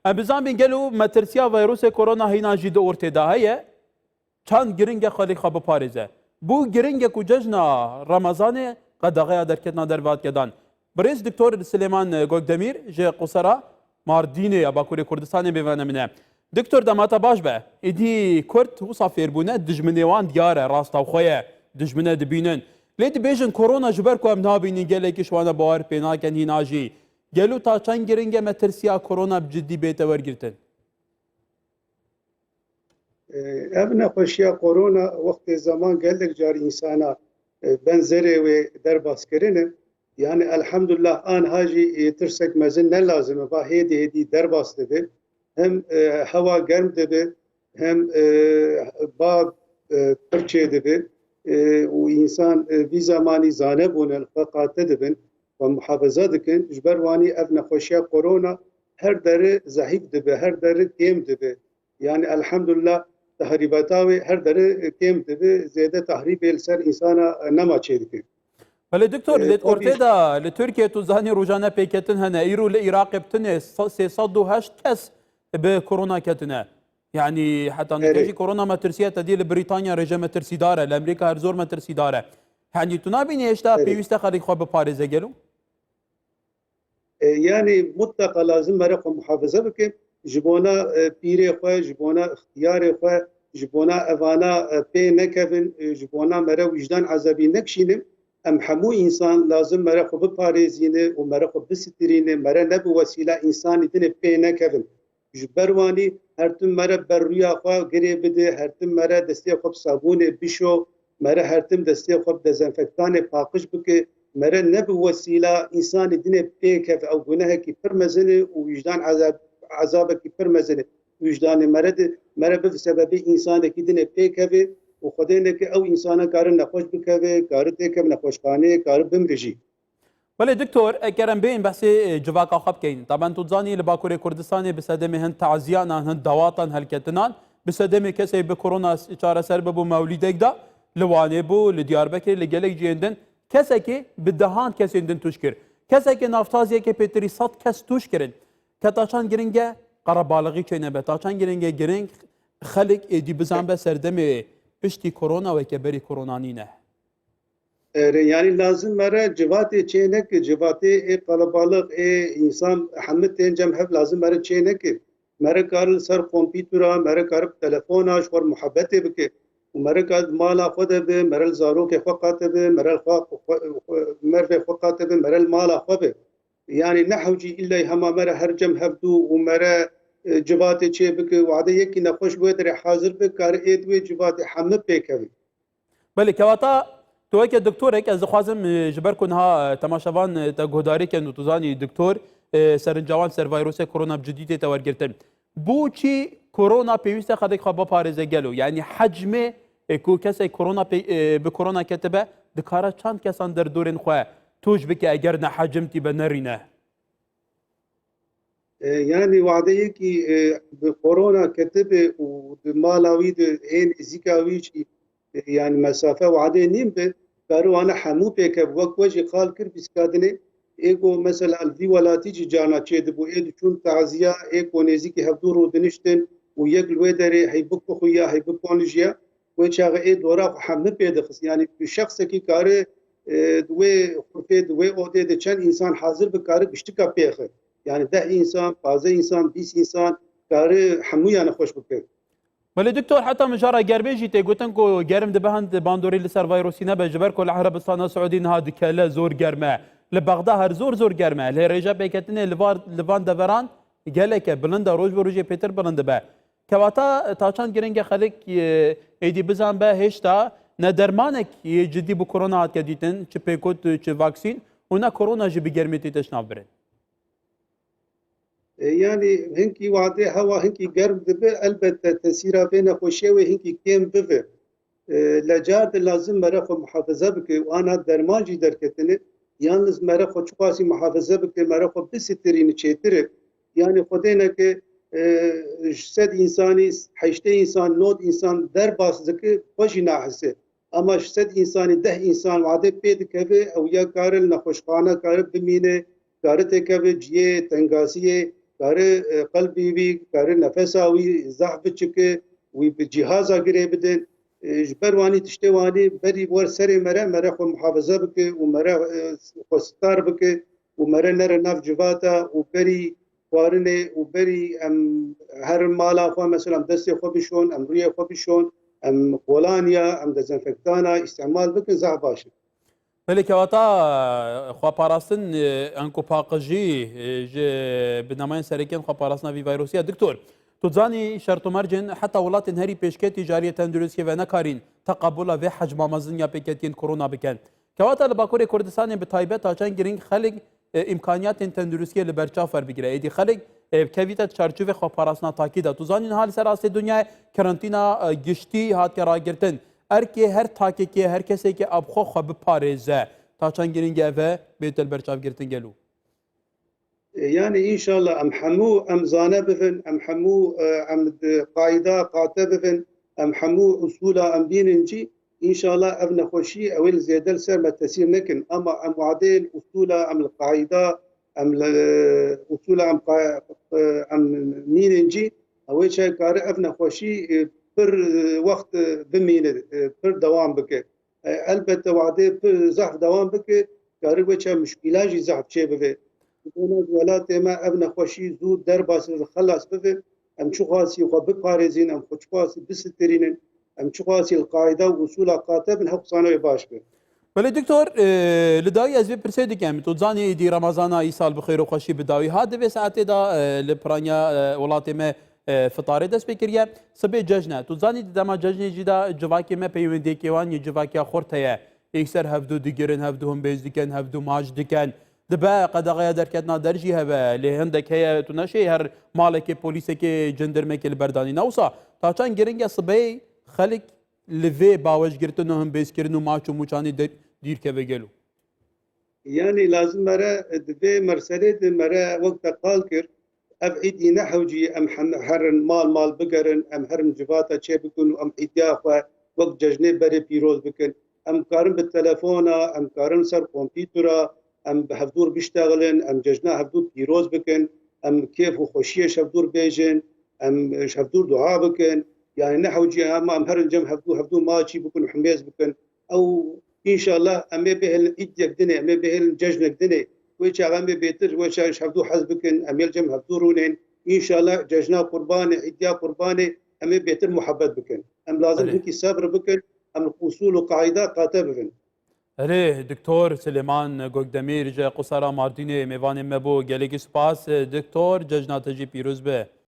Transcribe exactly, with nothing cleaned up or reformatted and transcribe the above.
Em bizanbîn gelo metirsiya vîrusê korona hîna jî di ortê de heye. Çend giring e xelî xwe biparêze. Bû giring e ku cejna Remezanê qedexeya derketina derve hatiye dan. Birêz Doktor Silêman Gokdemîr ji Qusera Mardînê ya Bakurê Kurdistanê mêvanê min e. Doktor, dema te baş be. Êdî Kurd wisa fêr bûne, dijminê wan diyar e, rasta xwe ye. Dijmine dibînin. Lê dibêjin korona ji ber ku em nabînin gelekî ji wan re bawer pê nakin hîna jî. Gelo ta çend giring e metirsiya korona bi cidî bête wergirtin? Ev nexweşiya korona wextê zeman gelek car însana, e, benzerê wê derbas kirine. Yani elhamdulillah anha jî, e, tirsek mezin ne lazim e. Va hêdî hêdî derbas dibe. Hem, e, hewa germ dibe, hem, e, ba, e, pir çê dibe. E, û însan, e, vî zemanî zane bûne, li xwe qate dibin, xwe muhafaza dikin. Ji ber wanî ev nexweşiya korona her deri zehîf dibe, her deri kêm dibe. Yani elhamdulillah tahrîbata wê her deri kêm dibe, zêde tahrîbê li ser însana nema çêdike. Belê doktor, E, lê di ortê de li Tirkiye tu zanî rojane pêketin hene. Îro li Iraqê bi tinê se-, sê sed û heşt kes bi korona ketine. Yani heta nûke Erê. jî korona metirsiye te dî li Brîtanya rêje metirsîdar e, li Amerîka her zor metirsîdar e. Yani tu nabînî hêşta Erê. pêwîst e xelk xwe biparêze gelo? E, yani mutlaka lazim mere xwe muhafaza bikin. Ji bona, e, pîrê xwe, ji bona ixtiyarê xwe, ji bona evana, e, pê nekevin, e, ji bona mere wîjdan ezabî nekişînin. Em hemû însan lazim mere xwe biparêzîne û mere xwe bisitirîne, mere ne bi wesîla însanî dinê pê nekevin. Ji ber wanî her tim mere berrûya xwe girê bide, her tim mere destê xwe bi sabûnê bişo, mere her tim destê xwe bi dezenfektanê paqij bike, mere ne bi wesîla însanê dinê pêkeve. Ew gunehekî pir mezin e û wîjdan ezab-, ezabekî pir mezin e. Wîjdanê mere de, mere bi sebebê însanekî dinê pêkeve û Xwedê neke ew însana kare nexweş bikeve, kare têkeve nexweşxaneyê, kare bimire jî. Belê doktor, e, kerem bêyîn behsê, e, civaka xwe bikeyin. Taben tu dizanî li Bakurê Kurdistanê bi sedemê hin taziyanan, hin dawatan helketinan, bi sedemê kesê bi korona s-, çareser bibû mewlîdek de, li Wanê bû, li Diyarbekirê, li gelek cihên din, kesekê bi dehan kesên din tûş kir. Kesekê naftaziyekê pêtirî sed kes tûş kirin. Keta çand giring e, qerebalixî çênebe. Ta çand giring e giring, xelk êdî bizanbe serdemê piştî korona weke berî korona nîne. Erê, yanî lazim mere civatê çê neke, civatê ê qelebalix, ê însan hemî tên cem hev lazim mere çê neke. Mere kar li ser kompîtura, mere kar bi telefona ji xwe re muhebetê bike. Û mere kar di mala xwe de be, mere li zarokê xwe qate be, mere li xwe, xwe, xwe, mervê xwe qate be, mere li mala xwe be. Yanî ne hewcî îllay hema mere her cem hevdû û mere, e, civatê çê bike. Wade yekî nexweş wê derê hazir be, kare êd wê civatê hemî pêkeve. Belê, kewata tu weke doktorek, ez dixwazim, e, ji ber ku niha, e, temaşevan, e, te guhdarî kin û tu zanî doktor, e, serincewan ser vayrosê korona bi cidî tête wergirtin. Bo çî korona pêwîst e xelk xwe biparêze gelo? Yanî hecmê, e, ku kesek korona pê-, e, bi korona ketibe, dikare çend kesan derdorên xwe tûj bike eger ne hecm tîbe nerîne? E, yanî wadeyekî, e, bi korona ketibe û di mala wî de ê nêzîka wî jî, e, yanî mesafe wadê nîn be, kare wana hemû pêkeve. Wek we jî qal kir pîska dinê, ê ku mesela li vî welatî jî carna çêdibû, ê diçûn taziya, ê ku nêzîkî hevdû rûdiniştin û yek li wê derê hey bikixuya, hey bikonlijiya. Wê çaxê ê dora xwe hemî pê dixist. Yanî tu şexsekî kare, e, di wê xurfê, di wê odê de çend însan hazir bi, kare giştika pêxe. Yanî deh însan, pazdeh însan, bîst însan kare hemûyan xweş bike. Belê doktor, heta mijara germê jî tê gotin ku germ dibe hin bandorî li ser vayrosî nebe, ji ber ku li Erebistana Siûdî niha dikele zor germ e. Li Bexda her zor zor germ e. Lê rêja pêketinê li var-, li van deveran gelek e, bilind e, roj bi rojê pêtir bilind dibe. Kewata, ta çend giring e xelk, e, êdî bizanbe hêşta ne dermanek yê cidî bi korona hatiye dîtin, çi pêkot, çi vaksîn û ne korona jî bi germê tête ji nav birin? E, yanî hinkî wadê hewa hinkî germ dibe, elbette tesîra vê nexweşiyê wê hinkî kêm bibe. E, lê car de lazim mere xwe muhafaza bike û ana derman jî derketine. Yalnız mere xwe çiqasî muhafaza bike, mere xwe bisitirîne çêtir e. Yanî Xwedê neke, e, ji sed însanî heştê însan, nod însan derbas dike, xwe jî nahise. Ama ji sed însanî deh însan wadê pê dikeve, ew ya kare li nexweşxane kare bimîne, kare têkeve cihê tengasiyê, kare e, qelbî wî, kare nefesa wî zehf biçike, wî bi cîhaza girê bidin. E, ji ber wanî tiştê wanî berî wer serê mere, mere xwe muhafaza bike û mere e, xwe sitar bike û mere nere nav civata û berî xwarinê û berî em her mala xwe, mesela em destê xwe bişon, em rûyê xwe bişon, em kolanya, em dezenfektana îstemal bikin, zehf baş e. Belê kewata xweparastin, e, enkopaqijî, e, ji binameyên serekên xweparastina vî vayrosî ye. Diktor, tu zanî şert û mercên heta welatên herî pêşketî ji aliyê tenduristiyê ve nekarîn teqabula vê hecma mezin ya pêketiyên korona bikin. Kewata li Bakurê Kurdistanê bi taybet ta çend girîng xelk, e, îmkaniyatên tenduristiyê li ber çav werbigire. Êdî xelk, e, kevîte çarçovê xweparastina takî de. Tu zanî niha li ser astê dinyayê karantina, e, giştî hatiye ragirtin. Erkê her takekê, her kesekê a bi xwe xwe biparêze. Ta çend girîng e ev e, bête li ber çav girtin gelo? E, yani înşallah em hemû em zane bibin, em hemû e, em di qayda qate bibin, em hemû usûla em bînin cî, înşallah ev nexweşî ew ê li zêde li ser me tesîr nekin. Ama em wadeyên usûla em li qayda, em li usûla em qa- e, em nînin cî, ew ê çay kare ev nexweşî e, pir e, wext e, bimîne, e, pir dewam bike. E, elbette wadê pir zehf dewam bike, kare weça muşkîlan jî zehf çêbibe. Ji bona welatê me ev nexweşî zû derbas bibe, xelas bibe. Em çiqasî xwe biparêzin, em xwe çiqasî bisitirînin, em çiqasî li qayda û usûla qate bin, hewq sano wê baş be. Belê doktor, e, li dawî ez vê pirsê dikim. Tu zanî êdî Remezana îsal bi xêr û xweşî bi dawî hat. Di vê saetê de, e, li piraniya, e, welatê me, e, fitarê dest pê kiriye. Sibê cejn e. Tu zanî di dema cejnê jî de civakê me peywendiyekê wan yê civakiya xurt heye. Yekser hevdû digirin, hevdû himbêz dikin, hevdû maç dikin. Dibe qedexeya derketina der jî hebe. Lê hindek heye tu neşê her malekê polîsekê, cendirmekê li ber danî. Ne wisa? Ta çend giring e sibê xelk li vê bawejgirtin û himbêzkirin û maç û mûçanê de dîr keve gelo? Yanî lazim mere di vê merselê de mere wek te qal kir, ev îdî ne hewcî em hem herin mal mal bigerin, em herin civata çê bikin û em îdiya xwe wek cejnê berê pîroz bikin. Em karin bi telefona, em karin ser kompîtura, em bi hevdûr biştexilin, em cejna hevdû pîroz bikin, em kêf û xweşiyê ji hevdûr bêjin, em ji hevdûr dua bikin. Yani ne hewcî hema em herin cem hevdû, hevdû maçî bikin û himêz bikin. Ew înşallah em ê bihêlin îdiyek dinê, em ê bihêlin cejnek dinê. Wê çax em ê bêtir, wê çax ji hevdû hez bikin, em ê li cem hevdû rûnên. Înşallah cejna qurbanê, îdiya qurbanê em ê bêtir muhebbet bikin. Em lazim Belê. hinkî sebr bikin, em li usûl û qaîda qate bibin. Erê, Doktor Silêman Gokdemîr ji Qusara Mardînê mêvanê me bû. Gelekî spas, Doktor, cejna te jî pîroz be.